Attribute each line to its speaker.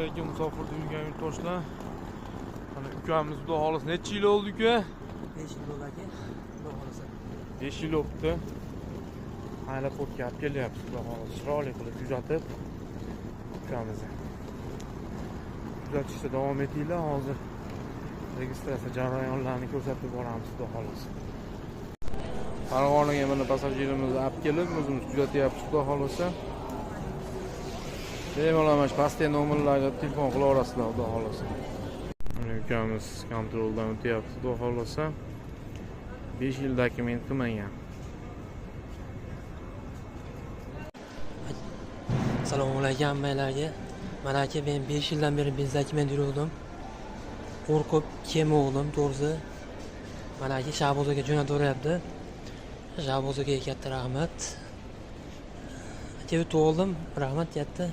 Speaker 1: Alaykum musofirda yurgan yurtdoshlar. Mana ukamiz, xudo xohlasa, necha yil oldi, uka?
Speaker 2: 5 yil bo'ldi, aka, xudo xohlasa.
Speaker 1: 5 yil bo'libdi. Aeroportga olib kelyapmiz, xudo xohlasa, chiroyli qilib kuzatib ukamizni. Kuzatishda davom etinglar, hozir registratsiya jarayonlarini ko'rsatib boramiz, xudo xohlasa. Farg'onaga mana passajirimizni olib kelib, o'zimiz kuzatyapmiz, xudo xohlasa. Bemalol mana shu pastdagi nomerlarga telefon qilaverasizlar, xudo xohlasa. Mana ukamiz kontroldan o'tyapti, xudo xohlasa. 5 yil dokument qilmagan.
Speaker 2: Assalomu alaykum hammanglarga. Mana aka, men 5 yildan beri без dokument yuruvdim. Qo'rqib kelmovdim, to'g'risi. Mana aka, Shahboz aka jo'nataveryapti. Shahboz akaga katta rahmat. Aka, yutib oldim, rahmat katta.